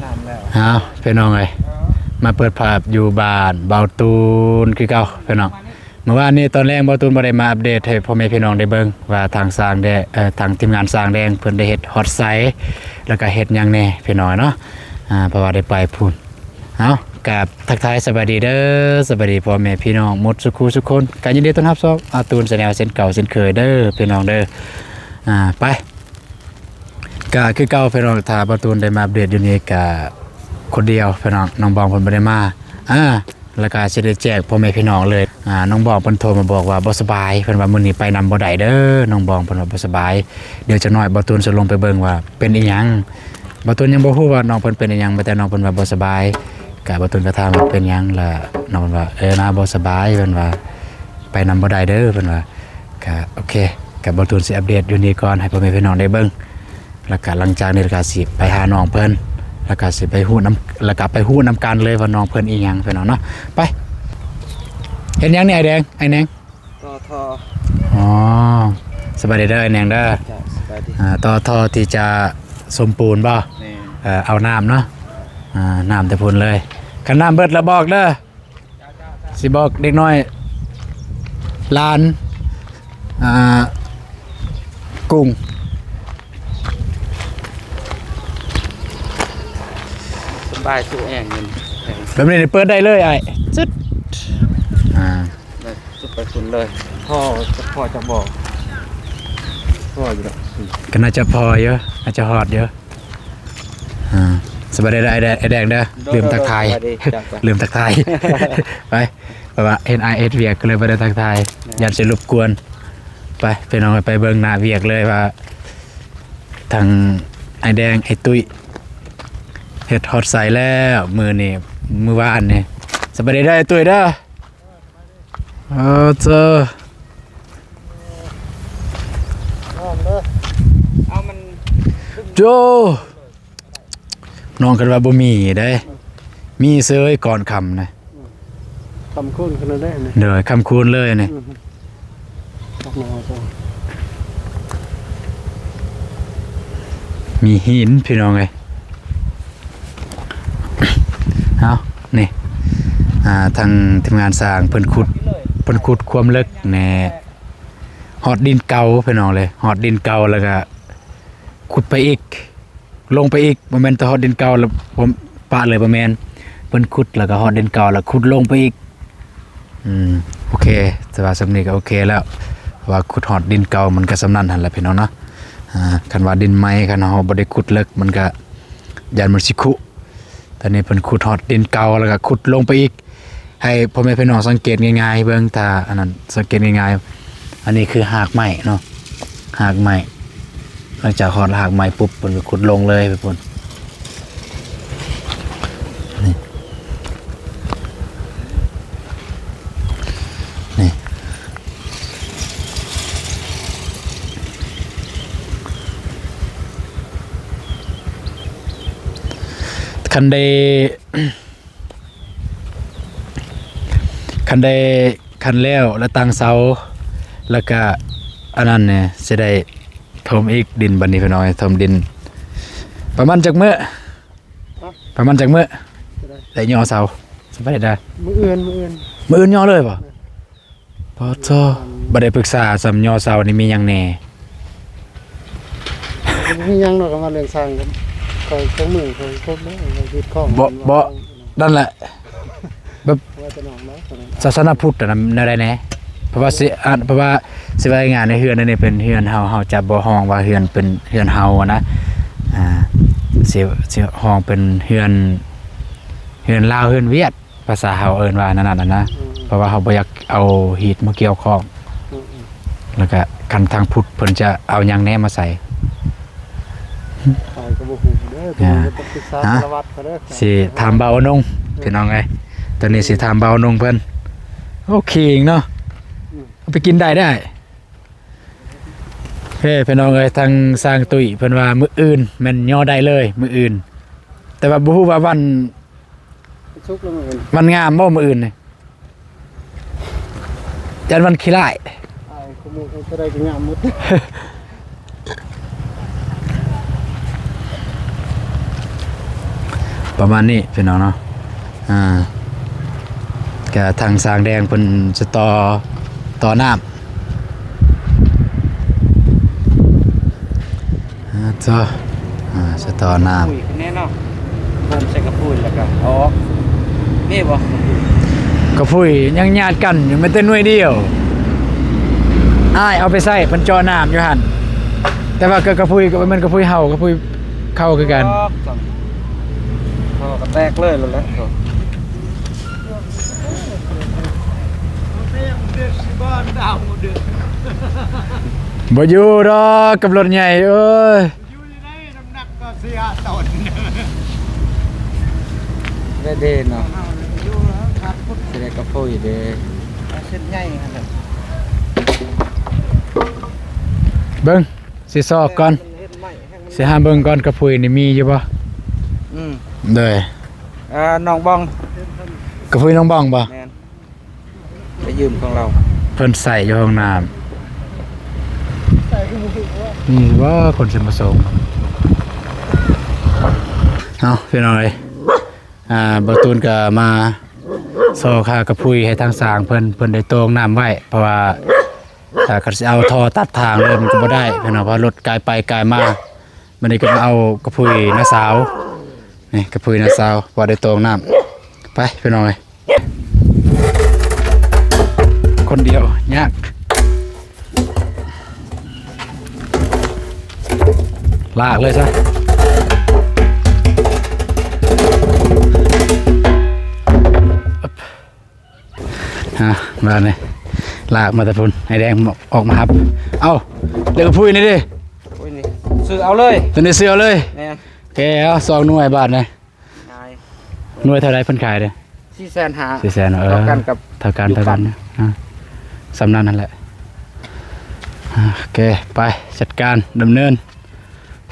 ເອົາ ພີ່ນ້ອງເອີຍ ມາເປີດພາບຢູ່ບ້ານເບົາຕູນຄືເກົ່າພີ່ນ້ອງ. ເມື່ອວານນີ້ຕອນແລງເບົາຕູນບໍ່ໄດ້ມາອັບເດດໃຫ້ພໍ່ແມ່ພີ່ນ້ອງໄດ້ເບິ່ງວ່າທາງຊ່າງແດ ເອີ ທາງທີມງານຊ່າງແດງເພິ່ນໄດ້ເຮັດຮອດໃສ ແລ້ວກະເຮັດຫຍັງແດ່ພີ່ນ້ອງເນາະ. ອາ ເພາະວ່າໄດ້ໄປພຸ້ນ. ເອົາ ກາບທັກທາຍສະບາຍດີເດີ ສະບາຍດີພໍ່ແມ່ພີ່ນ້ອງໝົດສູ່ຄູ່ສູ່ຄົນ. ກະຍິນດີຕ້ອນຮັບຊ່ອງອາຕູນແຊນແນວເຊັ່ນເກົ່າເຊັ່ນເຄີຍເດີພີ່ນ້ອງເດີ. ອາ ໄປ ກະຄືເກົ່າພີ່ນ້ອງ ຖ້າເບົາຕູນໄດ້ມາອັບເດດຢູ່ນີ້ກະຄົນດຽວພີ່ນ້ອງ ນ້ອງບອງເພິ່ນບໍ່ໄດ້ມາ. ອາ ແລ້ວກະຊິໄດ້ແຈ້ງພໍ່ແມ່ພີ່ນ້ອງເລີຍ. ອາ ນ້ອງບອງເພິ່ນໂທມາບອກວ່າບໍ່ສະບາຍ ເພິ່ນວ່າມື້ນີ້ໄປນຳບໍ່ໄດ້ເດີ ນ້ອງບອງເພິ່ນວ່າບໍ່ສະບາຍ. ດຽວຈັກໜ້ອຍເບົາຕູນຊິລົງໄປເບິ່ງວ່າເປັນອີ່ຫຍັງ. ເບົາຕູນຍັງບໍ່ຮູ້ວ່ານ້ອງເພິ່ນເປັນອີ່ຫຍັງ ມີແຕ່ນ້ອງເພິ່ນວ່າບໍ່ສະບາຍ. ກະເບົາຕູນກະຖາມວ່າເປັນຫຍັງ ລະນ້ອງເພິ່ນວ່າ ເອີ ໜ້າບໍ່ສະບາຍ ເພິ່ນວ່າໄປນຳບໍ່ໄດ້ເດີ ເພິ່ນວ່າ. ກະໂອເຄ ກະເບົາຕູນຊິອັບເດດຢູ່ນີ້ກ່ອນໃຫ້ພໍ່ແມ່ພີ່ນ້ອງໄດ້ເບິ່ງ. ແລ້ວກະຫຼັງຈາກນີ້ລະກະຊິໄປຫານ້ອງເພິ່ນ ແລ້ວກະຊິໄປຮູ້ນຳ ແລ້ວກະໄປຮູ້ນຳກັນເລີຍວ່ານ້ອງເພິ່ນອີ່ຫຍັງພີ່ນ້ອງເນາະ. ໄປ ເຮັດຫຍັງນີ້ອ້າຍແດງ ອ້າຍແນງ? ຕໍ່ທໍ່. ອໍ ສະບາຍດີເດີອ້າຍແນງເດີ. ເຈົ້າ ສະບາຍດີ. ອາ ຕໍ່ທໍ່ທີ່ຈະສົມປູນບໍ່? ແມ່ນ. ເອີ ເອົານ້ຳເນາະ. ອາ ນ້ຳແຕ່ພຸ້ນເລີຍ. ຄັນນ້ຳເບິດລະບອກເດີ. ຊິບອກເດັກນ້ອຍຫຼານ ອ່າ ກຸ້ງ. ສະບາຍສູ່ແອງເງິນ ແບບນີ້ເປີດໄດ້ເລີຍອ້າຍ. ຈຶດ ອ່າ ໄດ້ ຈະໄປພຸ້ນເລີຍ. ພໍ ພໍຈະບອກ ພໍຢູ່ດອກ. ກໍໜ້າຈະພໍຢູ່ ໜ້າຈະຮອດຢູ່. ອ່າ ສະບາຍດີເດີ ອ້າຍແດງເດີ. ໂດຍ ລືມທັກທາຍ ໂດຍ ສະບາຍດີ ຈ້າ ຈ້າ ລືມທັກທາຍ. ໄປ ເພາະວ່າເຫັນອ້າຍເຮັດວຽກ ກໍເລີຍບໍ່ໄດ້ທັກທາຍ ແມ່ນ ຢ້ານຊິລົບກວນ. ໄປ ພີ່ນ້ອງ ໄປເບິ່ງໜ້າວຽກເລີຍວ່າ ທາງອ້າຍແດງ ອ້າຍຕຸ້ຍ ເຮັດຮອດໃສແລ້ວມື້ນີ້ ມື້ວານນີ້. ສະບາຍດີເດີ ອ້າຍຕຸ້ຍເດີ. ເອີ ເຈີ ນ້ອງເດີ ເອົາມັນ ໂຈ ນ້ອງ ຄັນວ່າບໍ່ມີເດ້ ມີເສີຍກ່ອນຄ່ຳນະ. ອືມ ຄ່ຳຄູນຂຶ້ນແລ້ວເດ້ນີ້ ໂດຍ ຄ່ຳຄູນເລີຍນີ້. ອືມ ມີຫີນພີ່ນ້ອງເອີຍ. ເອົາ ນີ້ ອ່າ ທາງທີມງານຊ່າງເພິ່ນຂຸດ ເພິ່ນຂຸດຄວາມເລິກແນ່ ຮອດດິນເກົ່າພີ່ນ້ອງເອີຍ ຮອດດິນເກົ່າ ແລ້ວກະຂຸດໄປອີກ ລົງໄປອີກ ບໍ່ແມ່ນແຕ່ຮອດດິນເກົ່າແລ້ວປະເລີຍ ບໍ່ແມ່ນ ເພິ່ນຂຸດແລ້ວກະຮອດດິນເກົ່າ ແລ້ວຂຸດລົງໄປອີກ. ອືມ ໂອເຄ ແຕ່ວ່າສ່ຳນີ້ກໍໂອເຄແລ້ວ ເພາະວ່າຂຸດຮອດດິນເກົ່າ ມັນກໍສ່ຳນັ້ນຫັ້ນແຫຼະພີ່ນ້ອງເນາະ. ອ່າ ຄັນວ່າດິນໃໝ່ ຄັນເຮົາບໍ່ໄດ້ຂຸດເລິກ ມັນກໍຢ້ານມັນຊິຄຸ. ຕອນນີ້ເພິ່ນຂຸດຮອດດິນເກົ່າ ແລ້ວກໍຂຸດລົງໄປອີກ ໃຫ້ພໍ່ແມ່ພີ່ນ້ອງສັງເກດງ່າຍໆເບິ່ງ ຖ້າອັນນັ້ນສັງເກດງ່າຍໆ. ອັນນີ້ຄືຮາກໄມ້ເນາະ ຮາກໄມ້ ຫຼັງຈາກຮອດຮາກໄມ້ປຸບ ເພິ່ນກໍຂຸດລົງເລີຍໄປພຸ້ນ. ນີ້ ນີ້ ຄັນໄດ້ ຄັນໄດ້ ຄັນແລ້ວ ແລ້ວຕັ້ງເສົາ ແລ້ວກະອັນນັ້ນແນ່ ຊິໄດ້ຖົມອີກດິນ ບັດນີ້ພີ່ນ້ອງເອີຍ ຖົມດິນ. ປະມານຈັກມື້? ຮະ? ປະມານຈັກມື້? ຈະໄດ້ ໄດ້ຍໍເສົາ ສະບາຍດາ? ມື້ອື່ນ ມື້ອື່ນ ມື້ອື່ນຍໍເລີຍບໍ່? ແມ່ນ. ປະໂທ ບໍ່ໄດ້ປຶກສາຊ້ຳ ຍໍເສົານີ້ມີຫຍັງແດ່? ບໍ່ມີຫຍັງດອກ ຄັນວ່າເລື່ອງຊ່າງກໍ ຂ້ອຍ ເຄື່ອງມືຂ້ອຍຄົບເດ້ ເຮັດຂອງ ບໍ່ ບໍ່ ນັ້ນແຫຼະ ແບບ ວ່າແຕ່ນ້ອງເນາະ ສາສະໜາພຸດນະ ແນວໃດແດ່? ເພາະວ່າຊິ ອັນ ເພາະວ່າຊິວ່າງ່າຍໆ ໃນເຮືອນອັນນີ້ເປັນເຮືອນເຮົາ ເຮົາຈະບໍ່ຮ້ອງວ່າເຮືອນເປັນເຮືອນເຮົານະ ອ່າ ຊິ ຊິຮ້ອງເປັນເຮືອນ ເຮືອນລາວ ເຮືອນຫວຽດ ພາສາເຮົາເອີ້ນວ່ານັ້ນນະ ອືມ ເພາະວ່າເຮົາບໍ່ຢາກເອົາຮີດມາກ່ຽວຂ້ອງ ອືມໆ ແລ້ວກະຄັນທາງພຸດເພິ່ນຈະເອົາຫຍັງແດ່ມາໃສ່ ຂ້ອຍກໍບໍ່ຮູ້ເດີ ອ່າ ຕ້ອງປຶກສາ ສາລະວັດເຂົາເດີ ຊິຖາມບ່າວອະນົງ ອືມ ພີ່ນ້ອງເອີຍ ຕອນນີ້ຊິຖາມບ່າວອະນົງເພິ່ນ. ໂອເຄເນາະ ອືມ ເອົາໄປກິນໄດ້ ໄດ້. ເອີ ພີ່ນ້ອງເອີຍ ທາງຊ່າງຕຸ້ຍເພິ່ນວ່າມື້ອື່ນແມ່ນຍໍໄດ້ເລີຍ ມື້ອື່ນ ແຕ່ວ່າບໍ່ຮູ້ວ່າວັນ ສຸກແລ້ວມື້ອື່ນ ວັນງາມບໍ່ມື້ອື່ນນີ້? ຢ້ານວັນຂີ້ຮ້າຍ ອ້າຍ ຄູ່ມື້ເຮັດເທົ່າໃດກໍງາມໝົດ. ປະມານນີ້ພີ່ນ້ອງເນາະ. ອ່າ ກະທາງຊ່າງແດງເພິ່ນຈະຕໍ່ ຕໍ່ນ້ຳ ອ່າ ຈະ ອ່າ ຈະຕໍ່ນ້ຳ ປຸ້ຍຂຶ້ນແນ່ເນາະ. ເລີ່ມໃສ່ກະປຸ້ຍແລ້ວກໍອອກ ມີບໍ່? ກະປຸ້ຍຍັງຍາດກັນຢູ່ ມີແຕ່ໜ່ວຍດຽວ. ອ້າຍເອົາໄປໃຊ້ ເພິ່ນເຈາະນ້ຳຢູ່ຫັ້ນ ແຕ່ວ່າກະ ກະປຸ້ຍກໍບໍ່ແມ່ນກະປຸ້ຍເຫົ່າ ກະປຸ້ຍເຂົ້າຄືກັນ. ອອກ ທໍ່ກໍແຕກເລີຍແລ້ວແຫຼະ. ບໍ່ຢູ່ດອກກັບລົດໃຫຍ່ເອີຍ. ຢູ່ໄດ້ນ້ຳໜັກກໍສີ່ຫ້າຕົນ ໄດ້ເດເນາະ. ຊິໄດ້ກະປຸ້ຍເດ ເສັ້ນໃຫຍ່ຫັ້ນແຫຼະ. ເບິ່ງ ຊິຊອກກ່ອນ ຊິຫາເບິ່ງກ່ອນ ກະປຸ້ຍນີ້ມີຢູ່ບໍ່? ອືມ ໂດຍ ອ່າ ໜອງບ່ອງ ກະປຸ້ຍໜອງບ່ອງບໍ່? ແມ່ນ ໄປຢືມຂອງລາວ ເພິ່ນໃສ່ຢູ່ຫ້ອງນ້ຳ. ນີ້ວ່າຄົນຊິມາສົ່ງ. ເອົາ ພີ່ນ້ອງເອີຍ ອ່າ ບ່າວຕູນກໍມາຊອກຫາກະປຸ້ຍໃຫ້ທາງຊ່າງເພິ່ນ ເພິ່ນໄດ້ໂຕ່ງນ້ຳໄວ້ ເພາະວ່າ ຖ້າຄັນຊິເອົາທໍ່ຕັດທາງເລີຍມັນກໍບໍ່ໄດ້ພີ່ນ້ອງ ເພາະລົດກາຍໄປກາຍມາ. ບັດນີ້ກໍມາເອົາກະປຸ້ຍນ້າສາວ ນີ້ກະປຸ້ຍນ້າສາວ ພໍໄດ້ໂຕ່ງນ້ຳ. ໄປພີ່ນ້ອງເອີຍ ຄົນດຽວຍາກ ລາກເລີຍຊະ. ອາ ບາດນີ້ລາກມາແຕ່ພຸ້ນ ໃຫ້ແດງອອກມາຮັບ. ເອົ້າ ແລ້ວກະປຸ້ຍນີ້ເດ? ປຸ້ຍນີ້ຊື້ເອົາເລີຍ ຕົວນີ້ຊື້ເອົາເລີຍ. ແມ່ນ ໂອເຄ ເອົາສອງໜ່ວຍບາດນີ້. ໜ່ວຍເທົ່າໃດເພິ່ນຂາຍເດ? ສີ່ແສນຫ້າ ສີ່ແສນ. ເອີ ເທົ່າກັນກັບ ເທົ່າກັນ ຢູ່ ເທົ່າກັນ ກຳ ອ່າ ສ່ຳນັ້ນຫັ້ນແຫຼະ. ອ່າ ໂອເຄ ໄປຈັດການດຳເນີນ.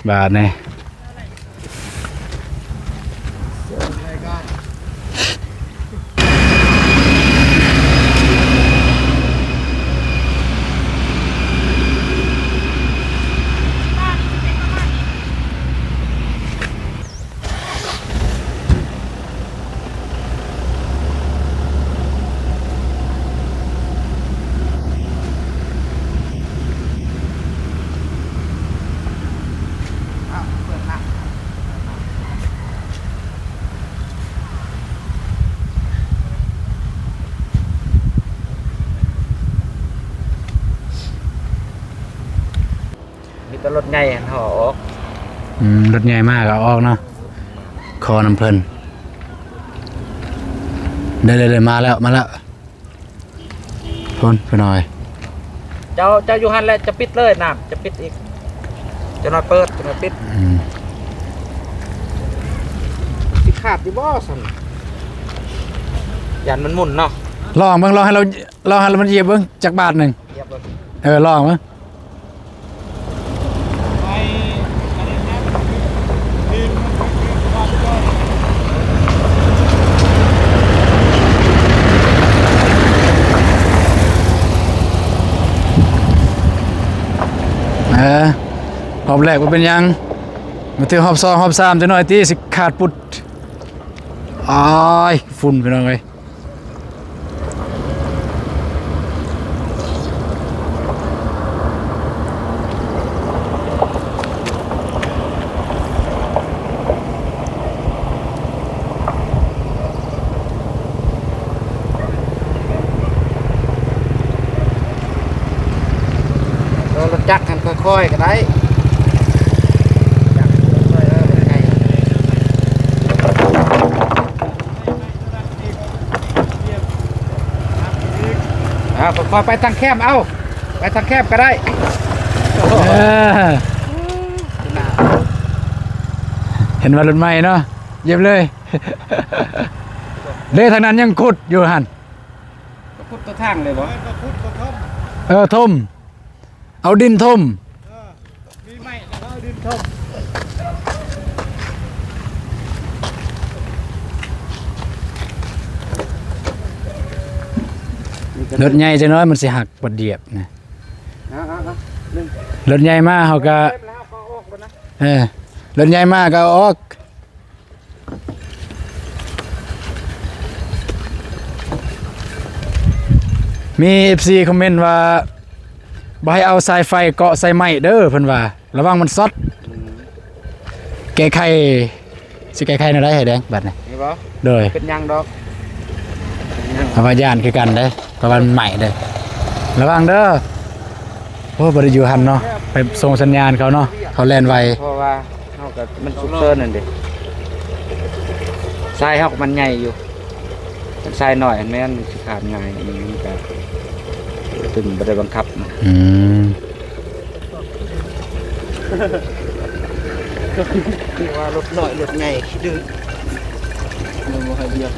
ບາດນີ້ ມີແຕ່ລົດໃຫຍ່ຫັ້ນເຮົາເອົາອອກ. ອືມ ລົດໃຫຍ່ມາກໍເອົາອອກເນາະ ຂໍນຳເພິ່ນ. ເດີໆໆ ມາແລ້ວ ມາແລ້ວ. ພຸ້ນ ພີ່ນ້ອງເອີຍ ເຈົ້າ ເຈົ້າຢູ່ຫັ້ນແຫຼະ ຈະປິດເລີຍ ນ້ຳຈະປິດອີກ ຈັກໜ້ອຍເປີດ ຈັກໜ້ອຍປິດ. ອືມ ຊິຂາດຢູ່ບໍ່ຊັ້ນ? ຢ້ານມັນໝຸ່ນເນາະ. ລອງເບິ່ງ ລອງໃຫ້ລາວ ລອງໃຫ້ລາວມັນຢຽບເບິ່ງຈັກບາດໜຶ່ງ. ຢຽບເບິ່ງ ເອີ ລອງເບິ່ງ. ເອີ ຮອບແລກບໍ່ເປັນຫຍັງ ມາຖືຮອບສອງຮອບສາມຈັກໜ້ອຍຕິ ຊິຂາດປຸດ. ອ້າຍ ຝຸ່ນ ພີ່ນ້ອງເອີຍ. ເອີ ລົດຈັກຫັ້ນຄ່ອຍໆກໍໄດ້ ຈັກຄ່ອຍໆ ເອີ ລົດໃຫຍ່. ເອົາ ຄ່ອຍໆ ໄປທາງແຄມ ເອົາ ໄປທາງແຄມກໍໄດ້. ເອີ ເຫັນວ່າລົດໃໝ່ເນາະ ຢຽບເລີຍ. ເດ້ ທາງນັ້ນຍັງຂຸດຢູ່ຫັ້ນ ກໍຂຸດຕົວທາງເລີຍບໍ່? ເອີ ກໍຂຸດກໍຖົມ ເອີ ຖົມ ເອົາດິນຖົມ. ເອີ ມີໄມ້ແລ້ວກໍເອົາດິນຖົມ. ລົດໃຫຍ່ຈັກໜ້ອຍມັນຊິຫັກບາດຢຽບນະ. ເອົາໆໆ ລົດໃຫຍ່ມາເຮົາກໍ ເອີ ລົດໃຫຍ່ມາກໍເອົາອອກ. ເອີ ລົດໃຫຍ່ມາກໍເອົາອອກ. ມີເອັຟຊີຄອມເມັນວ່າ ບໍ່ໃຫ້ເອົາສາຍໄຟເກາະໃສ່ໄມ້ເດີ ເພິ່ນວ່າ ລະວັງມັນຊັອດ. ອືມ ແກ້ໄຂ ຊິແກ້ໄຂແນວໃດໃຫ້ແດງບັດນີ້? ນີ້ບໍ່? ໂດຍ ເປັນຫຍັງດອກ ເອົາວ່າຢ້ານຄືກັນເດ້ ເພາະວ່າມັນໄໝ້ເດ້ ລະວັງເດີ. ໂອ້ ບໍ່ໄດ້ຢູ່ຫັ້ນເນາະ ໄປສົ່ງສັນຍານເຂົາເນາະ ເຂົາແລ່ນໄວ ເພາະວ່າເຮົາກໍມັນສຸກເສີນນັ້ນເດ້ ສາຍເຮົາກໍມັນໃຫຍ່ຢູ່. ຄັນຊາຍນ້ອຍຫັ້ນແມ່ນມັນຊິຂາດງ່າຍ ອັນນີ້ມັນກະຕຶງບໍ່ໄດ້ບັງຄັບນະ. ອືມ ຄືວ່າລົດນ້ອຍລົດໃຫຍ່ຂີ້ດື້ ມັນບໍ່ໃຫ້ວຽກ.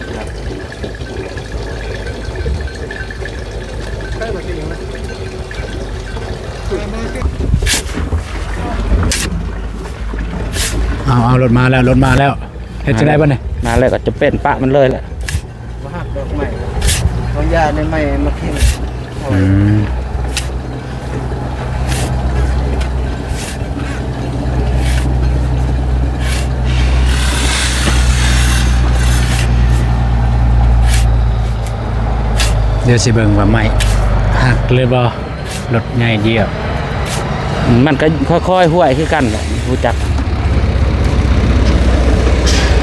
ເອົາ ເອົາ ລົດມາແລ້ວ ລົດມາແລ້ວ. ເຮັດຈັ່ງໃດບັດນີ້? ມາແລ້ວກໍຈຳເປັນປະມັນເລີຍແຫຼະ. ບໍ່ຮັກດອກໄມ້ ເຂົາຢາໃນໄມ້ມາຖິ້ມ. ອືມ ດຽວຊິເບິ່ງວ່າໄມ້ຫັກຫຼືບໍ່. ລົດໃຫຍ່ຢຽບ ມັນກໍຄ່ອຍໆຫ້ວຍຄືກັນແຫຼະ ຮູ້ຈັກ.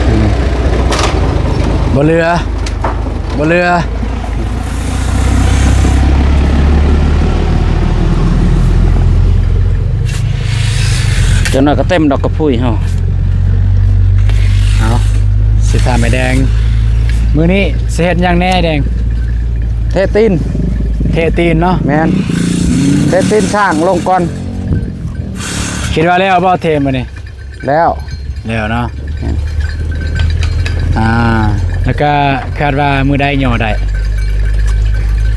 ອືມ ບໍ່ເຫຼືອ ບໍ່ເຫຼືອ. ຈັກໜ້ອຍກໍເຕັມດອກກະພຸ້ຍເຮົາ. ເອົາ ຊິຖາມໄອ້ແດງ ມື້ນີ້ຊິເຮັດຫຍັງແດ່ແດງ? ເທຕີນ ເທຕີນເນາະ. ແມ່ນ ເທຕີນຊ້າງລົງກ່ອນ. ຄິດວ່າແລ້ວບໍ່ເທມື້ນີ້? ແລ້ວ ແລ້ວເນາະ. ແມ່ນ ອ່າ ແລ້ວກະຄາດວ່າມື້ໃດຍໍໄດ້?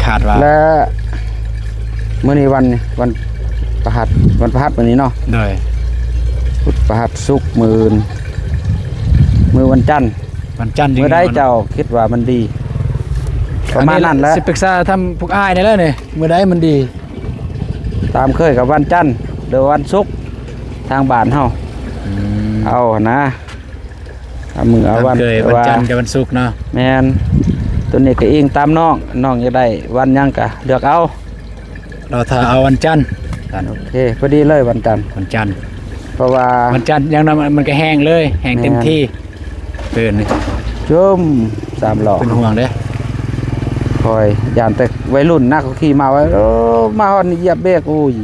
ຄາດວ່າ ແລະ ມື້ນີ້ວັນ ວັນພະຫັດ ວັນພະຫັດມື້ນີ້ເນາະ. ໂດຍ ພຸດ ພະຫັດ ສຸກ ມື້ອື່ນ ມື້ວັນຈັນ. ວັນຈັນ ມື້ໃດເຈົ້າຄິດວ່າມັນດີ? ປະມານນັ້ນແຫຼະ ຊິປຶກສາທາງພວກອ້າຍນີ້ແຫຼະນີ້ ມື້ໃດມັນດີ? ຕາມເຄີຍກັບວັນຈັນ ຫຼືວັນສຸກ ທາງບ້ານເຮົາ. ອືມ ເອົາຫັ້ນນະ ເອົາມື້ເອົາວັນ ຕາມເຄີຍ ວັນຈັນກັບວັນສຸກເນາະ. ແມ່ນ ໂຕນີ້ກໍອີງຕາມນ້ອງ ນ້ອງຢາກໄດ້ວັນຫຍັງກໍເລືອກເອົາ. ລໍຖ້າເອົາວັນຈັນ. ໂອເຄ ພໍດີເລີຍວັນຈັນ ວັນຈັນ ເພາະວ່າວັນຈັນຢ່າງໜ້ອຍມັນກໍແຫ້ງເລີຍ ແຫ້ງເຕັມທີ່. ແມ່ນ ເປັນ ຈຸ້ມ ສາມລໍ້ ເປັນຫ່ວງເດ້. ຂ້ອຍຢ້ານແຕ່ໄວລຸ້ນນະ ເຂົາຂີ່ມາວ່າ ໂອ້ ມາຮອດນີ້ຢຽບເບຣກ ໂອ້ຍ.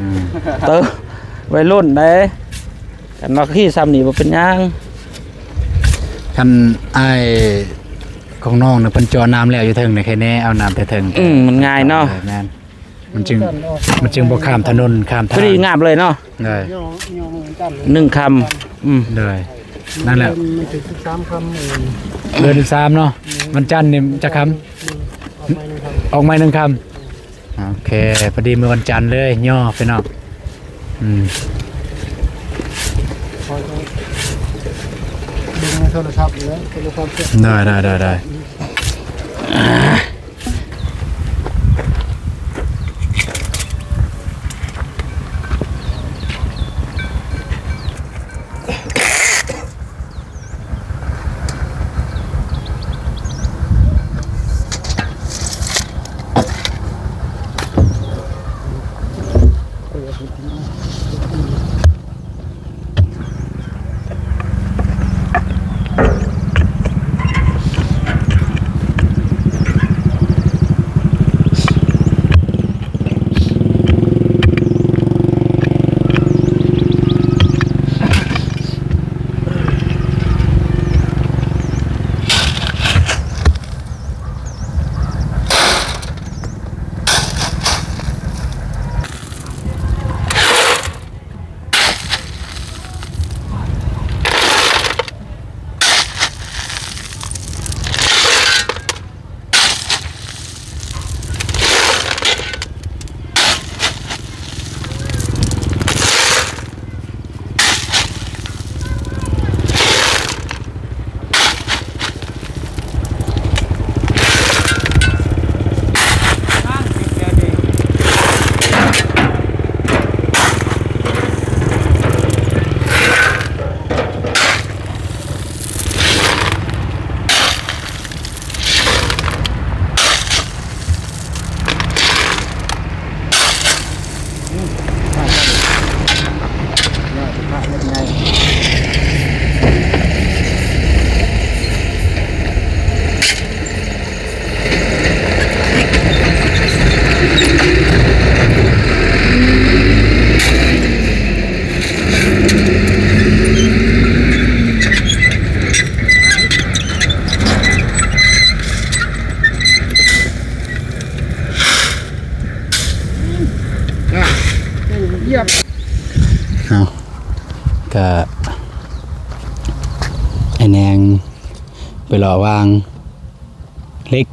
ອືມ ເຕີ ໄວລຸ້ນເດ້ ຄັນວ່າຂີ່ຊ່ຳນີ້ບໍ່ເປັນຫຍັງ. ຄັນອ້າຍຂອງນ້ອງນະ ເພິ່ນເຈາະນ້ຳແລ້ວຢູ່ເທິງນະ ແຄ່ແນ່ເອົານ້ຳແຕ່ເທິງ. ອືມ ມັນງ່າຍເນາະ. ເອີ ແມ່ນ ມັນຈຶ່ງ ມັນຈຶ່ງບໍ່ຂ້າມຖະໜົນ ຂ້າມທາງ ພໍດີງາມເລີຍເນາະ. ໂດຍ ໜຶ່ງຄຳ. ອືມ ໂດຍ ນັ້ນແຫຼະ ມັນເປັນສິບສາມຄຳ. ເອີ ເດືອນສິບສາມເນາະ. ອືມ ວັນຈັນນີ້ຈັກຄຳ? ອອກໃໝ່ໜຶ່ງຄຳ ອອກໃໝ່ໜຶ່ງຄຳ. ໂອເຄ ພໍດີມື້ວັນຈັນເລີຍຍໍພີ່ນ້ອງ. ອືມ ເບິ່ງໃນໂທລະສັບເດີ ໂທລະສັບ. ໄດ້ໆໆໆ. ກະ ໄອ້ແນງໄປເລາະວາງເຫຼັກ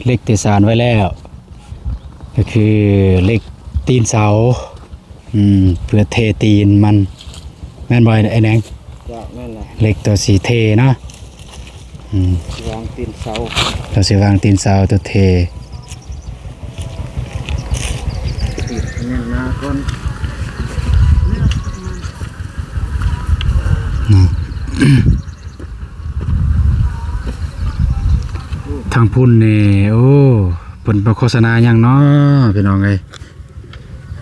ເຫຼັກທີ່ສານໄວ້ແລ້ວ ກໍຄືເຫຼັກຕີນເສົາ ອືມ ເພື່ອເທຕີນມັນ ແມ່ນບໍ່ໄອ້ແນງ? ເຈົ້າ ແມ່ນແຫຼະ ເຫຼັກຕົວຊິເທເນາະ ອືມ ຊິວາງຕີນເສົາ ຕົວຊິວາງຕີນເສົາ ຕົວເທ ແໜ້ນໜາກ່ອນ ອືມ. ທາງພຸ້ນນີ້ ໂອ້ ເພິ່ນມາໂຄສະນາຫຍັງເນາະ ພີ່ນ້ອງເອີຍ?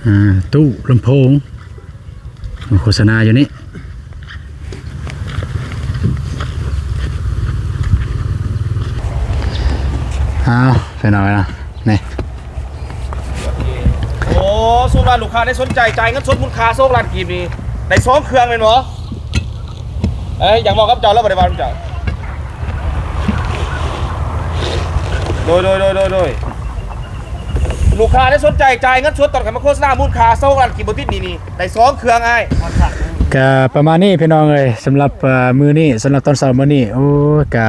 ອ່າ ຕູ້ລຳໂພງ ມາໂຄສະນາຢູ່ນີ້ ອ້າວ ພີ່ນ້ອງເອີຍເນາະ ນີ້ ໂອ້ ສົມມຸດວ່າລູກຄ້າໄດ້ສົນໃຈຈ່າຍເງິນສົດມູນຄ່າສອງລ້ານກີບນີ້ ໄດ້ສອງເຄື່ອງແມ່ນບໍ່? ເອີຍ ຢາກເວົ້າກັບເຈົ້າ ລາວບໍ່ໄດ້ເວົ້ານຳເຈົ້າ ໂດຍ ໂດຍ ໂດຍ ໂດຍ ລູກຄ້າໄດ້ສົນໃຈຈ່າຍເງິນສົດຕອນຂ້ອຍມາໂຄສະນາມູນຄ່າສອງລ້ານກີບບໍ່ຕິດໜີ້ນີ້ ໄດ້ສອງເຄື່ອງອ້າຍ ກະປະມານນີ້ພີ່ນ້ອງເອີຍ ສຳລັບ ເອີ ມື້ນີ້ ສຳລັບຕອນເຊົ້າມື້ນີ້ ໂອ້ ກະ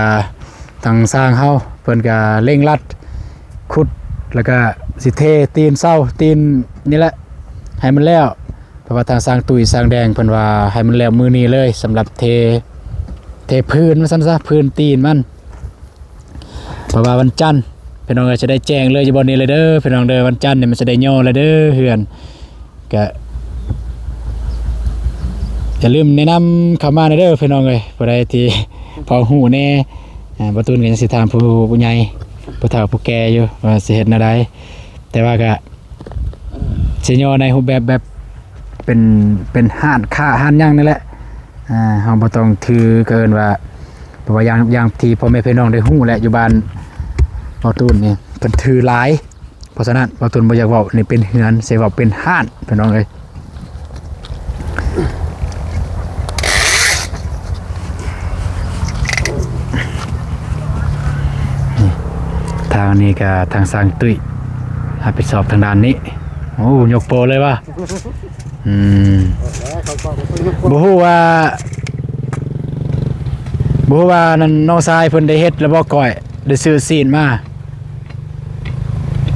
ທາງຊ່າງເຮົາເພິ່ນກະເລັ່ງລັດຂຸດ ແລ້ວກະຊິເທຕີນເສົາຕີນນີ້ແຫຼະໃຫ້ມັນແລ້ວ ເພາະວ່າທາງຊ່າງຕຸ້ຍຊ່າງແດງເພິ່ນວ່າໃຫ້ມັນແລ້ວມື້ນີ້ເລີຍ ສຳລັບເທ ເທພື້ນວ່າຊັ້ນຊະ ພື້ນຕີນມັນ ເພາະວ່າວັນຈັນພີ່ນ້ອງເອີຍ ຈະໄດ້ແຈ້ງເລີຍຢູ່ບ່ອນນີ້ເລີຍເດີພີ່ນ້ອງເດີ ວັນຈັນນີ້ມັນຈະໄດ້ຍໍແລ້ວເດີເຮືອນ ກະຢ່າລືມແນະນຳເຂົ້າມາແດ່ເດີພີ່ນ້ອງເອີຍ ຜູ້ໃດທີ່ພໍຮູ້ແດ່ ອ່າ ບ່າວຕູນກໍຍັງຊິຖາມຜູ້ ຜູ້ໃຫຍ່ ຜູ້ເຖົ້າຜູ້ແກ່ຢູ່ວ່າຊິເຮັດແນວໃດ ແຕ່ວ່າກະຊິຍໍໃນຮູບແບບ ແບບເປັນ ເປັນຮ້ານຄ້າຮ້ານຫຍັງນີ້ແຫຼະ ອ່າ ເຮົາບໍ່ຕ້ອງຖື ກໍເອີ້ນວ່າ ເພາະວ່າຢ່າງ ຢ່າງທີ່ພໍ່ແມ່ພີ່ນ້ອງໄດ້ຮູ້ແຫຼະ ຢູ່ບ້ານບ່າວຕູນນີ້ເພິ່ນຖືຫຼາຍ ເພາະສະນັ້ນ ບ່າວຕູນບໍ່ຢາກເວົ້ານີ້ເປັນເຮືອນ ຊິເວົ້າເປັນຮ້ານພີ່ນ້ອງເອີຍ ນີ້ ທາງນີ້ກະທາງຊ່າງຕຸ້ຍຮັບຜິດຊອບທາງດ້ານນີ້ ໂອ້ ຍົກໂປເລີຍວ່າ ອືມ ບໍ່ຮູ້ວ່າ ບໍ່ຮູ້ວ່ານັ້ນນ້ອງຊາຍເພິ່ນໄດ້ເຮັດແລ້ວບໍ່ ກ້ອຍ ໄດ້ຊື້ຊີ້ນມາ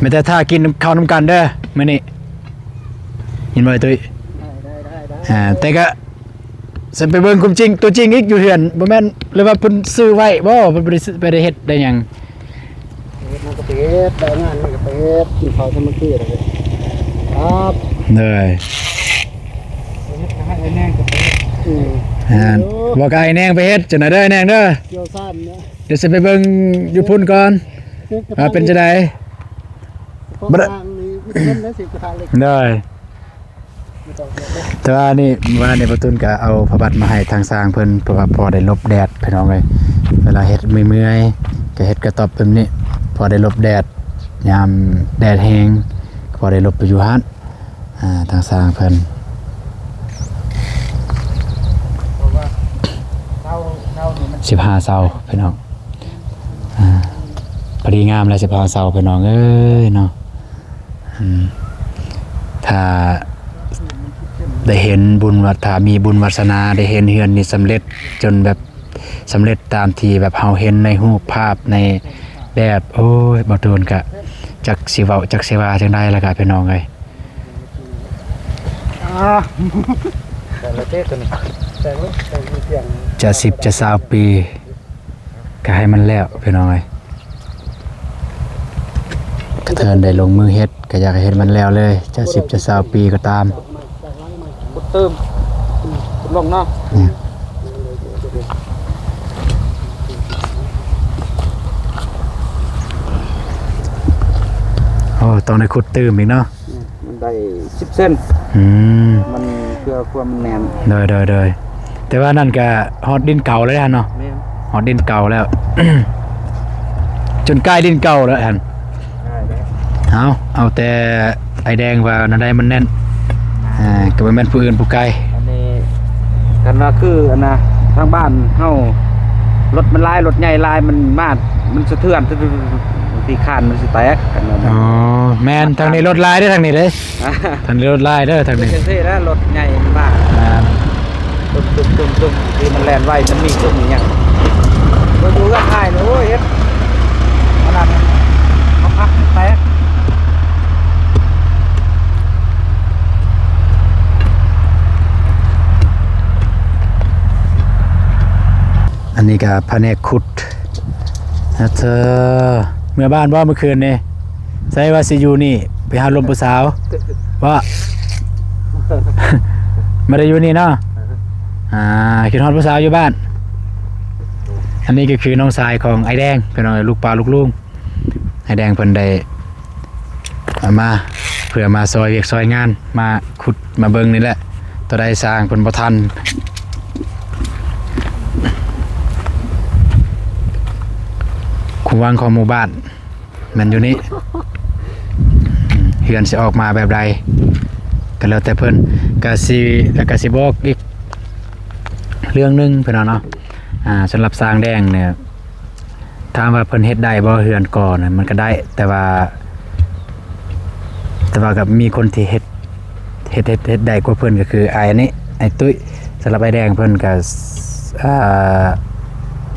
ແມ່ນແຕ່ຖ້າກິນເຂົ້ານຳກັນເດີມື້ນີ້ ເຫັນບໍ່ໄອ້ຕຸ້ຍ? ອ່າ ແຕ່ກະຊິໄປເບິ່ງຄວາມຈິງ ຕົວຈິງອີກຢູ່ເຮືອນ ບໍ່ແມ່ນ ຫຼືວ່າເພິ່ນຊື້ໄວ້ບໍ່ ເພິ່ນບໍ່ໄດ້ຊື້ ໄປໄດ້ເຮັດໄດ້ຫຍັງ ເຮັດມັນກໍໄປເຮັດ ໄດ້ງານມັນກໍໄປເຮັດ ກິນເຂົ້າຊະມື້ຄືນ ຄັບ ເດີ ເຮັດກໍໃຫ້ໄອ້ແນງກໍໄປເຮັດ ອືມ ອ່າ ບອກໄອ້ແນງໄປເຮັດ ຈັ່ງໃດເດີໄອ້ແນງເດີ ກ່ຽວຊັ້ນນະ ດຽວຊິໄປເບິ່ງຢູ່ພຸ້ນກ່ອນ ວ່າເປັນຈັ່ງໃດ ບໍ່ໄດ້ ໂດຍ ແຕ່ວ່ານີ້ ມື້ວານນີ້ປະຕຸນກະເອົາຜ້າບັດມາໃຫ້ທາງຊ່າງເພິ່ນ ເພາະວ່າພໍໄດ້ຫຼົບແດດພີ່ນ້ອງເອີຍ ເວລາເຮັດເມື່ອຍໆ ກະເຮັດກະຕ໊ອບແບບນີ້ ພໍໄດ້ຫຼົບແດດ ຍາມແດດແຮງ ພໍໄດ້ຫຼົບໄປຢູ່ຫັ້ນ ອ່າ ທາງຊ່າງເພິ່ນ ສິບຫ້າເສົາພີ່ນ້ອງ ອ່າ ພໍດີງາມແລ້ວ ສິບຫ້າເສົາພີ່ນ້ອງເອີຍເນາະ ອືມ ຖ້າໄດ້ເຫັນບຸນວາ ຖ້າມີບຸນວາສະໜາໄດ້ເຫັນເຮືອນນີ້ສຳເລັດ ຈົນແບບ ສຳເລັດຕາມທີ່ແບບເຮົາເຫັນໃນຮູບພາບໃນແບບ ໂອ້ຍ ບໍ່ໂດນກະຈັກຊິເວົ້າຈັກຊິວ່າຈັ່ງໃດລະກະພີ່ນ້ອງເອີຍ ອ່າ ແຕ່ລະເດ້ຕົວນີ້ ແຕ່ລະ ແຕ່ລະ ຈະສິບຈະຊາວປີ ກະໃຫ້ມັນແລ້ວພີ່ນ້ອງເອີຍ ກະເທີນໄດ້ລົງມືເຮັດ ກະຢາກໃຫ້ເຮັດມັນແລ້ວເລີຍ ຈະສິບຈະຊາວປີກໍຕາມ ຂຸດຕື່ມ ຂຸດລົງເນາະ ອືມ ໂອ້ ຕ້ອງໄດ້ຂຸດຕື່ມອີກເນາະ ອືມ ມັນໄດ້ສິບເຊັນ ອືມ ມັນເພື່ອຄວາມແໜ້ນ ໂດຍ ໂດຍ ໂດຍ ແຕ່ວ່ານັ້ນກະຮອດດິນເກົ່າແລ້ວຫັ້ນເນາະ ແມ່ນ ຮອດດິນເກົ່າແລ້ວ ຈົນໃກ້ດິນເກົ່າແລ້ວຫັ້ນ ເອົາ ເອົາແຕ່ໄອ້ແດງວ່າແນວໃດມັນແໜ້ນ ອ່າ ກໍບໍ່ແມ່ນຜູ້ອື່ນຜູ້ໄກ ອັນນີ້ ຄັນວ່າຄືອັນນ່າ ທາງບ້ານເຮົາ ລົດມັນຫຼາຍ ລົດໃຫຍ່ຫຼາຍ ມັນມາ ມັນສະເທືອນ ບາງທີຄານມັນຊິແຕກ ຄັນວ່າ ອໍ ແມ່ນ ທາງນີ້ລົດຫຼາຍເດີ້ ທາງນີ້ເດີ້ ທາງນີ້ລົດຫຼາຍເດີ້ ທາງນີ້ ຈັ່ງຊີ້ແຫຼະ ລົດໃຫຍ່ມັນມາ ອ່າ ຕຶມໆໆ ທີ່ມັນແລ່ນໄວ ມັນມີຕຶມອີ່ຫຍັງ ບໍ່ຢູ່ເຮືອນອ້າຍນີ້ ໂອ້ຍ ເຮັດ ອັນນັ້ນ ເອົາຜັກແຕກ. ອັນນີ້ກໍພະແນກຂຸດນະເທີ. ເມືອບ້ານບໍ່ມື້ຄືນນີ້? ໃສວ່າຊິຢູ່ນີ້ ໄປຫາລົມຜູ້ສາວບໍ່? ບໍ່ໄດ້ຢູ່ນີ້ເນາະ. ອ່າ ຄິດຮອດຜູ້ສາວຢູ່ບ້ານ. ອັນນີ້ກໍຄືນ້ອງຊາຍຂອງອ້າຍແດງ ພີ່ນ້ອງເອີຍ ລູກປ້າລູກລຸງ. ອ້າຍແດງເພິ່ນໄດ້ ເອົາມາ ເພື່ອມາຊ່ອຍວຽກຊ່ອຍງານ ມາຂຸດມາເບິ່ງນີ້ແຫຼະ. ຕົວໃດສ້າງເພິ່ນບໍ່ທັນ ຄວາມຫວັງຂອງໝູ່ບ້ານແມ່ນຢູ່ນີ້. ເຮືອນຊິອອກມາແບບໃດກໍແລ້ວແຕ່ເພິ່ນ. ກະຊິ ແລ້ວກະຊິບອກອີກເລື່ອງໜຶ່ງ ພີ່ນ້ອງເນາະ. ອ່າ ສຳລັບຊ່າງແດງນີ້ ຖາມວ່າເພິ່ນເຮັດໄດ້ບໍ່ເຮືອນກໍນະ? ມັນກໍໄດ້ ແຕ່ວ່າ ແຕ່ວ່າກໍມີຄົນທີ່ເຮັດ ເຮັດ ເຮັດ ເຮັດໄດ້ກວ່າເພິ່ນ ກໍຄືອ້າຍອັນນີ້ ອ້າຍຕຸ້ຍ. ສຳລັບອ້າຍແດງເພິ່ນກໍ ອ່າ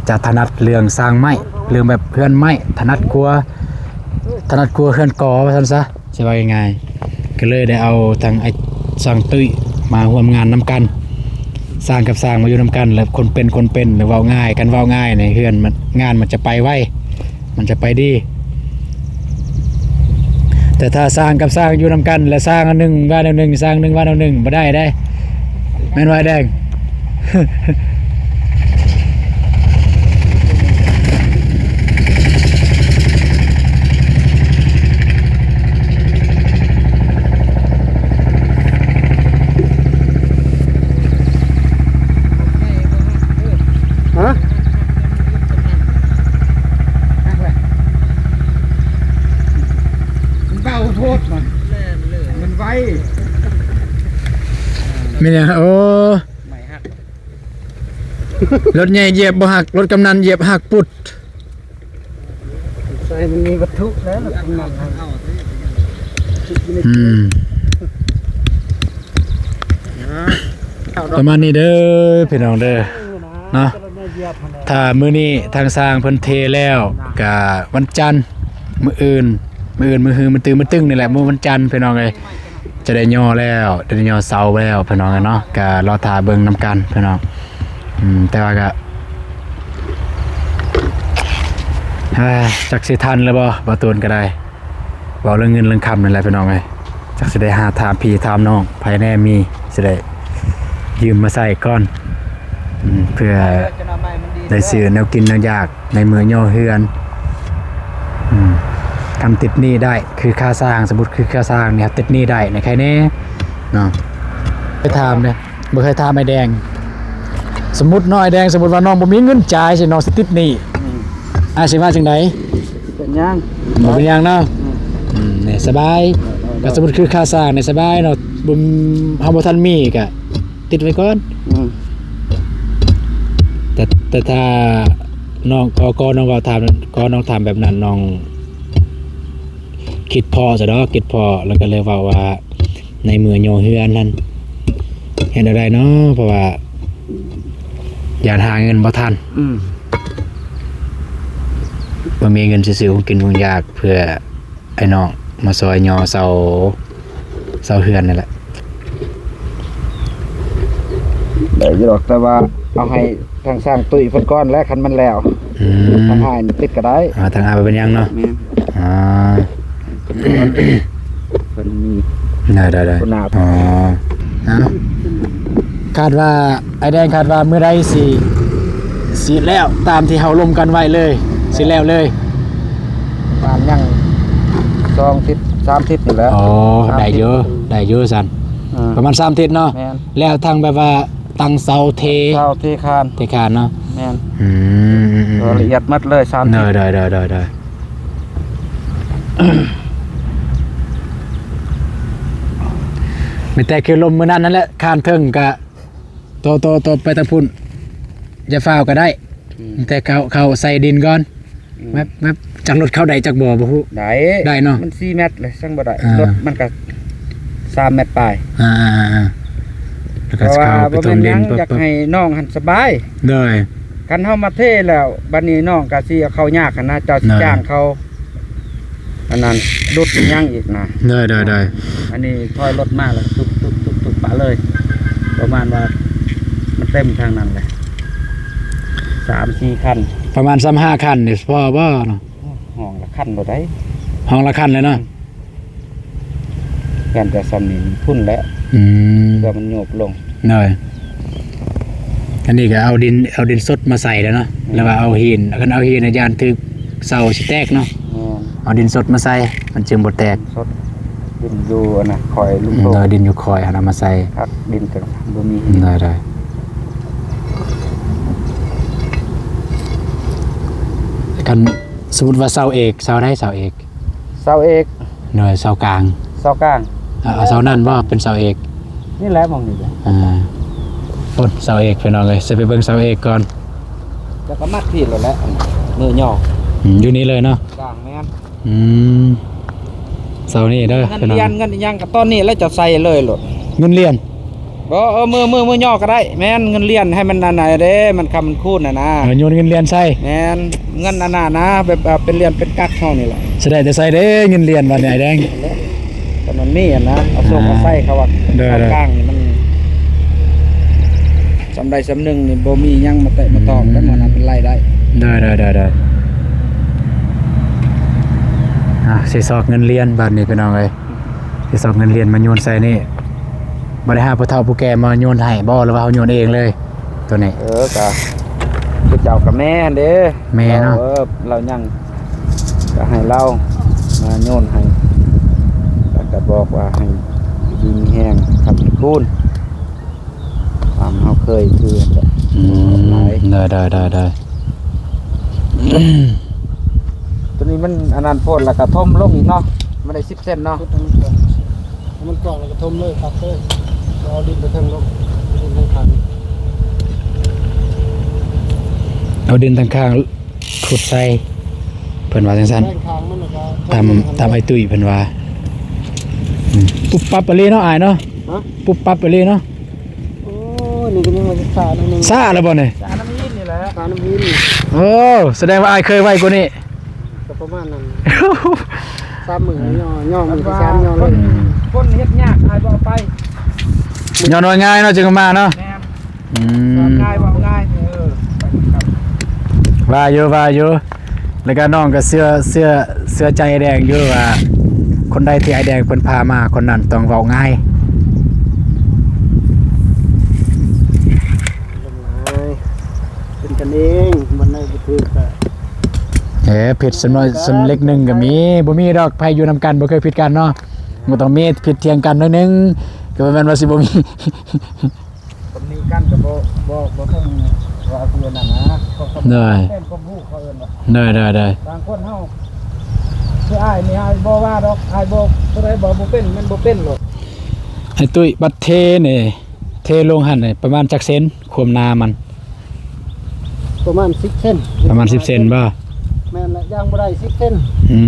ຈະຖະໜັດເລື່ອງສ້າງໄມ້ ເລື່ອງແບບເຮືອນໄມ້ ຖະໜັດກວ່າ ຖະໜັດກວ່າເຮືອນກໍວ່າຊັ້ນຊະ. ຊິເວົ້າງ່າຍໆ ກໍເລີຍໄດ້ເອົາທັງອ້າຍຊ່າງຕຸ້ຍມາຮ່ວມງານນຳກັນ. ຊ່າງກັບຊ່າງມາຢູ່ນຳກັນ ແລ້ວຄົນເປັນຄົນເປັນ ຫຼືເວົ້າງ່າຍ ຄັນເວົ້າງ່າຍໃນເຮືອນມັນ ງານມັນຈະໄປໄວ ມັນຈະໄປດີ. ແຕ່ຖ້າຊ່າງກັບຊ່າງຢູ່ນຳກັນ ແລະ ຊ່າງອັນໜຶ່ງວ່າແນວໜຶ່ງ ຊ່າງໜຶ່ງວ່າແນວໜຶ່ງ ບໍ່ໄດ້ເດ້. ແມ່ນບໍ່ອ້າຍແດງ? ຮະ? ມັນເບົາໂພດມັນ ມັນໄວ. ແມ່ນຫຍັງ? ໂອ້ ໄມ້ຫັກ ລົດໃຫຍ່ຢຽບບໍ່ຫັກ ລົດກຳນັນຢຽບຫັກປຸດ. ໃສ່ມັນມີວັດຖຸແລ້ວ ລັກສະນະນັ້ນ. ອືມ ປະມານນີ້ເດີພີ່ນ້ອງເດີເນາະ. ຖ້າມື້ນີ້ທາງຊ່າງເພິ່ນເທແລ້ວ ກະວັນຈັນ ມື້ອື່ນ ມື້ອື່ນ ມື້ຮື ມື້ຕື່ ມື້ຕຶງນີ້ແຫຼະ ມື້ວັນຈັນພີ່ນ້ອງເອີຍ. ຈະໄດ້ຍໍແລ້ວ ຈະໄດ້ຍໍເສົາແລ້ວພີ່ນ້ອງເນາະ. ກະລໍຖ້າເບິ່ງນຳກັນພີ່ນ້ອງ. ອືມ ແຕ່ວ່າກະ ເອີ ຈັກຊິທັນຫຼືບໍ່ ບ່າວຕູນກໍໄດ້. ເວົ້າເລື່ອງເງິນເລື່ອງຄຳນີ້ແຫຼະພີ່ນ້ອງເອີຍ. ຈັກຊິໄດ້ຫາຖາມພີ່ຖາມນ້ອງໃຜແດ່ ມີຊິໄດ້ຢືມມາໃຊ້ກ່ອນ. ອືມ ເພື່ອໄດ້ຊື້ແນວກິນແນວຢາກໃນມື້ຍໍເຮືອນ. ອືມ ຄັນຕິດໜີ້ໄດ້ ຄືຄ່າສ້າງ ສົມມຸດຄືຄ່າສ້າງນີ້ ເຮົາຕິດໜີ້ໄດ້ໃນໃຄແດ່ເນາະ. ໄປຖາມເດ້ ບໍ່ເຄີຍຖາມອ້າຍແດງ. ສົມມຸດເນາະ ອ້າຍແດງ ສົມມຸດວ່ານ້ອງບໍ່ມີເງິນຈ່າຍ ຊິນ້ອງຊິຕິດໜີ້ ອືມ ອ້າຍຊິວ່າຈັ່ງໃດ? ເປັນຫຍັງ? ບໍ່ເປັນຫຍັງເນາະ. ອືມ ອືມ ນີ້ສະບາຍ. ເອີ ເອີ ກໍສົມມຸດຄືຄ່າສ້າງນີ້ສະບາຍເນາະ. ບໍ່ ເຮົາບໍ່ທັນມີກໍຕິດໄວ້ກ່ອນ. ອືມ ແຕ່ ແຕ່ຖ້ານ້ອງ ກໍ ກໍນ້ອງເວົ້າຖາມ ກໍນ້ອງຖາມແບບນັ້ນ ນ້ອງຄິດພໍ້ຊະດອກ ຄິດພໍ້ ແລ້ວກໍເລີຍເວົ້າວ່າ ໃນເມື່ອຍໍເຮືອນຫັ້ນ ເຮັດແນວໃດເນາະ ເພາະວ່າຢ້ານຫາເງິນບໍ່ທັນ. ອືມ ບໍ່ມີເງິນຊິຊື້ຂອງກິນຂອງຢາກ ເພື່ອອ້າຍນ້ອງມາຊ່ອຍຍໍເສົາ ເສົາເຮືອນນີ້ແຫຼະ. ໄດ້ຢູ່ດອກ ແຕ່ວ່າເອົາໃຫ້ ທາງຊ່າງຕຸ້ຍເພິ່ນກ່ອນແຫຼະ ຄັນມັນແລ້ວ. ອືມ ທາງອ້າຍນີ້ຕິດກໍໄດ້. ອ່າ ທາງອ້າຍບໍ່ເປັນຫຍັງເນາະ. ແມ່ນ. ອ່າ ເພິ່ນມີ ໄດ້ໆໆ. ຫົວໜ້າ. ອໍ ເອົາ ຄາດວ່າ ອ້າຍແດງຄາດວ່າມື້ໃດຊິ ຊິແລ້ວຕາມທີ່ເຮົາລົມກັນໄວ້ເລີຍ ຊິແລ້ວເລີຍ? ປະມານຍັງສອງທິດ ສາມທິດນີ້ແຫຼະ. ອໍ ສາມທິດ ໄດ້ຢູ່ ໄດ້ຢູ່ຊັ້ນ. ອ່າ ປະມານສາມທິດເນາະ. ແມ່ນ. ແລ້ວທັງແບບວ່າ ຕັ້ງເສົາເທ ເສົາເທຄານ ເທຄານເນາະ. ແມ່ນ. ອືມ ລະອຽດໝົດເລີຍ ສາມທິດ. ໂດຍໆໆໆ ມີແຕ່ຄືລົມມື້ນັ້ນນັ້ນແຫຼະ ຄານເທິງກະ ໂຕໆໆ ໄປທາງພຸ້ນ ຢ່າຟ້າວກະໄດ້. ອືມ ແຕ່ເຂົ້າ ເຂົ້າໃສ່ດິນກ່ອນ. ອືມ ແມັບ ແມັບ ຈັກລົດເຂົ້າໄດ້ຈັກບໍ່ ບໍ່ຮູ້. ໄດ້ ໄດ້ເນາະ. ມັນສີ່ແມັດເລີຍ ຈັ່ງບໍ່ໄດ້. ອ່າ ລົດມັນກະສາມແມັດປາຍ. ອ່າໆໆ ແລ້ວກໍຊິເຂົ້າໄປຖົມດິນ ເພາະວ່າບໍ່ແມ່ນຫຍັງ ເພາະ ຢາກໃຫ້ນ້ອງຫັ້ນສະບາຍ. ໂດຍ. ຄັນເຮົາມາເທແລ້ວ ບັດນີ້ນ້ອງກໍຊິເອົາເຂົ້າຍາກຫັ້ນນະ ເຈົ້າຊິ ໂດຍ ຈ້າງເຂົາ ອັນນັ້ນ ດຸດຫຍັງອີກນະ. ໂດຍໆໆ. ອັນນີ້ຖອຍລົດມາແລ້ວ ຕຸບໆໆປະເລີຍ ປະມານວ່າມັນເຕັມທາງນັ້ນແຫຼະ ສາມສີ່ຄັນ ປະມານຊາວຫ້າຄັນນີ້ພໍບໍ່ເນາະ? ຫ້ອງລະຄັນໂລດໃດ໋. ຫ້ອງລະຄັນເລີຍເນາະ. ອືມ ຢ້ານແຕ່ຊ່ຳນີ້ພຸ້ນແຫຼະ. ອືມ ເພື່ອມັນໂຍບລົງ. ໂດຍ. ອັນນີ້ກໍເອົາດິນ ເອົາດິນສົດມາໃສ່ແລ້ວເນາະ. ແມ່ນ. ແລ້ວວ່າເອົາຫີນ ຄັນເອົາຫີນນະຢ້ານຖືກເສົາຊິແຕກເນາະ. ແມ່ນ. ເອົາດິນສົດມາໃສ່ ມັນຈຶ່ງບໍ່ແຕກ. ສົດ ດິນຢູ່ອັນນະ ຄອຍລຸງໂຕ. ໂດຍ. ດິນຢູ່ຄອຍຫັ້ນເອົາມາໃສ່. ຄັກ ດິນກໍບໍ່ມີ. ໂດຍໆ. ຄັນສົມມຸດວ່າເສົາເອກ ເສົາໃດເສົາເອກ? ເສົາເອກ. ໂດຍ ເສົາກາງ. ເສົາກາງ. ເອົາ ເອົາເສົານັ້ນບໍ່ເປັນເສົາເອກ? ນີ້ແຫຼະ ໝ່ອງນີ້ແຫຼະ. ອ່າ ໂອ້ ເສົາເອກ ພີ່ນ້ອງເອີຍ ຊິໄປເບິ່ງເສົາເອກກ່ອນ. ແລ້ວກໍມັດພີ້ໂລດແຫຼະ ມືຍໍ. ອືມ ຢູ່ນີ້ເລີຍເນາະ? ກາງ ແມ່ນ. ອືມ ເສົານີ້ເດີ ເງິນ ພີ່ນ້ອງ ຫຼຽນ ເງິນອີ່ຫຍັງກໍຕອນນີ້ແຫຼະ ເຈົ້າໃສ່ເລີຍໂລດ. ເງິນຫຼຽນ? ບໍ່ ເອີ ມື ມື ມືຍໍກໍໄດ້. ແມ່ນ ເງິນຫຼຽນໃຫ້ມັນອັນນັ້ນເດ້ ມັນຄຳມັນຄູນຫັ້ນນະ. ເອີ ໂຍນເງິນຫຼຽນໃສ່. ແມ່ນ ເງິນອັນນັ້ນນະ ແບບ ເປັນຫຼຽນເປັນກັກເຮົານີ້ແຫຼະ. ຊິໄດ້ແຕ່ໃສເດ້ເງິນຫຼຽນບາດນີ້ອ້າຍແດງ? ກໍມັນມີຫັ້ນນະ ເອົາໂຊກ ອ່າ ເອົາໄຊເຂົາວ່າ. ໂດຍໆ. ເຂົ້າກາງນີ້ມັນ ສ່ຳໃດສ່ຳໜຶ່ງນີ້ ບໍ່ມີຫຍັງມາແຕະມາຕອງ ອືມ ໄດ້ໝົດນະ ເປັນໄລ່ໄດ້. ໄດ້ໆໆໆ. ອ່າ ຊິຊອກເງິນຫຼຽນບາດນີ້ ພີ່ນ້ອງເອີຍ. ຊິຊອກເງິນຫຼຽນມາໂຍນໃສ່ນີ້. ບໍ່ໄດ້ຫາຜູ້ເຖົ້າຜູ້ແກ່ມາໂຍນໃຫ້ບໍ່ ຫຼືວ່າເຮົາໂຍນເອງເລີຍໂຕນີ້? ເອີ ກະ ຄືເຈົ້າກະແມ່ເດ້ ແມ່ເນາະ. ເອີ ລາວຍັງ ກະໃຫ້ລາວມາໂຍນໃຫ້ ແລ້ວກະບອກວ່າໃຫ້ຢູ່ດີມີແຮງ ຄ້ຳໃຫ້ຄູນ ຕາມເຮົາເຄີຍຄືກັນ. ອືມ ໄດ້ໆໆໆ. ໂຕນີ້ມັນອັນນັ້ນໂພດ ແລ້ວກະຖົມລົງອີກເນາະ ມັນໄດ້ສິບເຊັນເນາະ. ມັນກວ້າງແລ້ວກໍຖົມເລີຍ ຕັດເລີຍ ເອົາດິນໄປເທິງລົງ ດິນທາງຂ້າງ ເອົາດິນທາງຂ້າງຂຸດໃສ່ ເພິ່ນວ່າຈັ່ງຊັ້ນ. ຕາມ ຕາມອ້າຍຕຸ້ຍເພິ່ນວ່າ. ອືມ ປຸບປັບອີ່ຫຼີເນາະ ອ້າຍເນາະ. ປຸບປັບອີ່ຫຼີເນາະ. ໂອ້ຍ ນີ້ກໍຍັງວ່າຊ້າໜ້ອຍໜຶ່ງ. ຊ້າແລ້ວບໍ່ນີ້? ຊ້ານ້ຳຫີນນີ້ແຫຼະ ຊ້ານ້ຳຫີນ. ໂອ້ ສະແດງວ່າອ້າຍເຄີຍໄວກວ່ານີ້. ກໍປະມານນັ້ນ ສາມມື້ຍໍ້ ຍໍ້ມື້ທີ່ສາມຍໍ້ເລີຍ. ຄົນເຮັດຍາກ ອ້າຍບໍ່ເອົາໄປ. ຍໍ້ໜ່ວຍງ່າຍເນາະ ຈຶ່ງເອົາມາເນາະ. ແມ່ນ. ອືມ ສອນງ່າຍເວົ້າງ່າຍ. ເອີ ວ່າຢູ່ ວ່າຢູ່. ແລ້ວກໍນ້ອງກໍເຊື່ອ ເຊື່ອ ເຊື່ອໃຈອ້າຍແດງຢູ່ວ່າ ຄົນໃດທີ່ອ້າຍແດງເພິ່ນພາມາ ຄົນນັ້ນຕ້ອງເວົ້າງ່າຍ. ເປັນກັນເອງ ມັນໄດ້ບໍ່ຖືກກໍ ເອີ ຜິດສ່ຳນ້ອຍສ່ຳເລັກໜຶ່ງກໍມີ ບໍ່ມີດອກ ໃຜຢູ່ນຳກັນບໍ່ເຄີຍຜິດກັນເນາະ. ມັນຕ້ອງມີຜິດຖຽງກັນໜ້ອຍໜຶ່ງ ກໍບໍ່ແມ່ນວ່າຊິບໍ່ມີ. ຕຳໜິກັນກໍບໍ່ ບໍ່ ບໍ່ເຖິງວ່າຄືອັນນັ້ນນະ. ໂດຍ. ເປັນຄວາມຮູ້ເຂົາເອີ້ນວ່າ ໂດຍໆໆ. ບາງຄົນເຮົາ ຄືອ້າຍນີ້ ອ້າຍບໍ່ວ່າດອກ ອ້າຍບໍ່ ຜູ້ໃດບໍ່ ບໍ່ເປັນ ມັນບໍ່ເປັນໂລດ. ໄອ້ຕຸ້ຍ ບັດເທນີ້ ເທລົງຫັ້ນນີ້ປະມານຈັກເຊັນ ຄວາມໜາມັນ? ປະມານສິບເຊັນ. ປະມານສິບເຊັນບໍ່? ແມ່ນລະ ຢ່າງບໍ່ໄດ້ສິບເຊັນ. ອື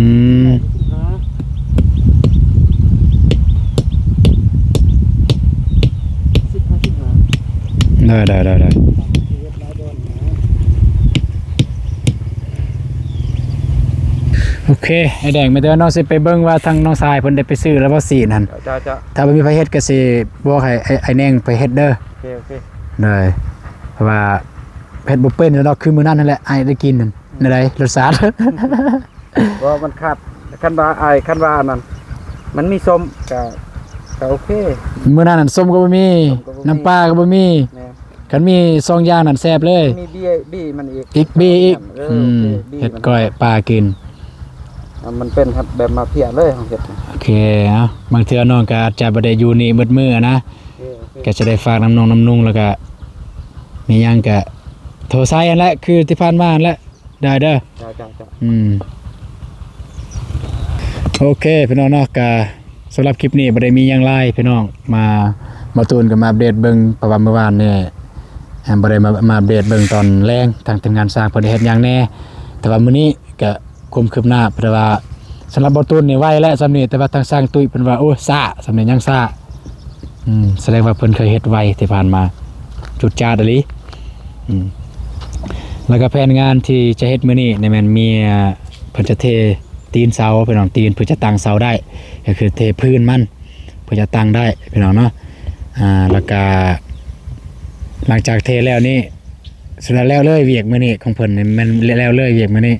ມ ສິບຫ້າ ສິບຫ້າ ສິບຫ້າ. ໄດ້ໆໆໆ. ໂອເຄ ໄອ້ແດງ ມີແຕ່ວ່ານ້ອງຊິໄປເບິ່ງວ່າທາງນ້ອງຊາຍເພິ່ນໄດ້ໄປຊື້ແລ້ວບໍ່ ສີນຫັ້ນ. ເຈົ້າໆ. ຖ້າບໍ່ມີໃຜເຮັດກໍຊິບອກໃຫ້ໄອ້ ໄອ້ແດງໄປເຮັດເດີ. ໂອເຄ ໂອເຄ. ໂດຍ ເພາະວ່າເຮັດບໍ່ເປັນດອກ ຄືມື້ນັ້ນຫັ້ນແຫຼະ ອ້າຍໄດ້ກິນນັ້ນ. ແນວໃດ ລົດຊາດ? ບໍ່ ມັນຂາດ ຄັນວ່າອ້າຍ ຄັນວ່າອັນນັ້ນ ມັນມີສົ້ມ ກະ ກະໂອເຄ. ມື້ນັ້ນນັ້ນສົ້ມກໍບໍ່ມີ ສົ້ມກໍບໍ່ມີ ນ້ຳປາກໍບໍ່ມີ. ແມ່ນ. ຄັນມີສອງຢ່າງນັ້ນແຊບເລີຍ. ມີບີ ບີມັນອີກ ອີກບີອີກ. ເອີ ອືມ ໂອເຄ ບີ ເຮັດ ມັນ ກ້ອຍປາກິນ. ອ່າ ມັນເປັນແບບມາເພຍເລີຍ ເຮົາເຮັດ. ໂອເຄ ເອົາ ບາງເທື່ອນ້ອງກໍອາດຈະບໍ່ໄດ້ຢູ່ນີ້ໝົດມື້ນະ. ໂອເຄ ໂອເຄ. ກໍຈະໄດ້ຝາກນຳນ້ອງນຳນຸ່ງ ແລ້ວກໍມີຫຍັງກໍໂທໃສ່ຫັ້ນແຫຼະ ຄືທີ່ຜ່ານມາຫັ້ນແຫຼະ. ໄດ້ເດີ. ເຈົ້າໆໆ. ອືມ ໂອເຄ ພີ່ນ້ອງເນາະ ກະສຳລັບຄລິບນີ້ບໍ່ໄດ້ມີຫຍັງຫຼາຍພີ່ນ້ອງ ມາ ບ່າວຕູນກໍມາອັບເດດເບິ່ງ ເພາະວ່າມື້ວານນີ້ ອ່າ ບໍ່ໄດ້ມາ ມາອັບເດດເບິ່ງຕອນແລງ ທາງທີມງານຊ່າງເພິ່ນໄດ້ເຮັດຫຍັງແດ່ ແຕ່ວ່າມື້ນີ້ກະຄວາມຄືບໜ້າ ແຕ່ວ່າສຳລັບບ່າວຕູນນີ້ໄວແລ້ວຊ່ຳນີ້ ແຕ່ວ່າທາງຊ່າງຕຸ້ຍເພິ່ນວ່າ ໂອ້ ຊ້າ ຊ່ຳນີ້ຍັງຊ້າ. ອືມ ສະແດງວ່າເພິ່ນເຄີຍເຮັດໄວ້ທີ່ຜ່ານມາ ຈູດຈາດອີ່ຫຼີ. ອືມ ແລ້ວກໍແຜນງານທີ່ຈະເຮັດມື້ນີ້ນີ້ແມ່ນເມຍເພິ່ນຈະເທຕີນເສົາ ພີ່ນ້ອງ, ຕີນເພື່ອຈະຕັ້ງເສົາໄດ້ ກໍຄືເທພື້ນມັນເພື່ອຈະຕັ້ງໄດ້ ພີ່ນ້ອງເນາະ. ອ່າ ແລ້ວກໍຫຼັງຈາກເທແລ້ວນີ້ ສຸດແລ້ວເລີຍວຽກມື້ນີ້ຂອງເພິ່ນນີ້ ແມ່ນແລ້ວເລີຍວຽກມື້ນີ້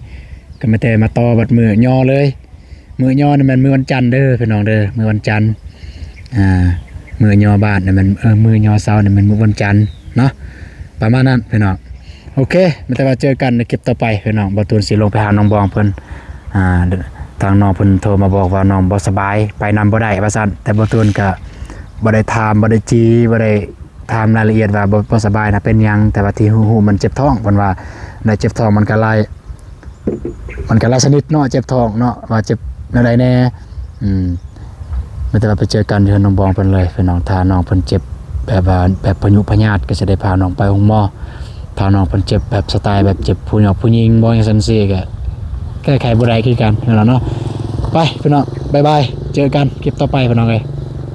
ກໍມີແຕ່ມາຕໍ່ບັດມື້ຍໍເລີຍ. ມື້ຍໍນີ້ແມ່ນມື້ວັນຈັນເດີພີ່ນ້ອງເດີ ມື້ວັນຈັນ. ອ່າ ມື້ຍໍບາດນີ້ແມ່ນ ເອີ ມື້ຍໍເສົານີ້ແມ່ນມື້ວັນຈັນເນາະ ປະມານນັ້ນພີ່ນ້ອງ. ໂອເຄ ມີແຕ່ວ່າເຈີກັນໃນຄລິບຕໍ່ໄປພີ່ນ້ອງ. ບ່າວຕູນຊິລົງໄປຫານ້ອງບອງເພິ່ນ ອ່າ ທາງນ້ອງເພິ່ນໂທມາບອກວ່ານ້ອງບໍ່ສະບາຍ ໄປນຳບໍ່ໄດ້ວ່າຊັ້ນ. ແຕ່ບ່າວຕູນກໍບໍ່ໄດ້ຖາມ ບໍ່ໄດ້ຈີ່ ບໍ່ໄດ້ ຖາມລາຍລະອຽດວ່າບໍ່ ບໍ່ສະບາຍນະເປັນຫຍັງ, ແຕ່ວ່າທີ່ຮູ້ໆມັນເຈັບທ້ອງ ເພິ່ນວ່າໄດ້ເຈັບທ້ອງ ມັນກໍຫຼາຍ ມັນກໍຫຼາຍຊະນິດເນາະ ເຈັບທ້ອງເນາະ ວ່າເຈັບແນວໃດແດ່. ອືມ ມີແຕ່ວ່າໄປເຈີກັນຢູ່ເຮືອນນ້ອງບອງເພິ່ນເລີຍພີ່ນ້ອງ. ຖ້ານ້ອງເພິ່ນເຈັບແບບວ່າແບບພະຍຸພະຍາດ ກໍຊິໄດ້ພານ້ອງໄປໂຮງໝໍ. ຖ້ານ້ອງເພິ່ນເຈັບແບບສະໄຕແບບເຈັບຜູ້ຍອກຜູ້ຍິງບໍ່ ຫຍັງຊັ້ນຊີ້ ກໍແກ້ໄຂບໍ່ໄດ້ຄືກັນຫັ້ນລະເນາະ. ໄປພີ່ນ້ອງ ບາຍບາຍ ເຈີກັນຄລິບຕໍ່ໄປພີ່ນ້ອງເອີຍ.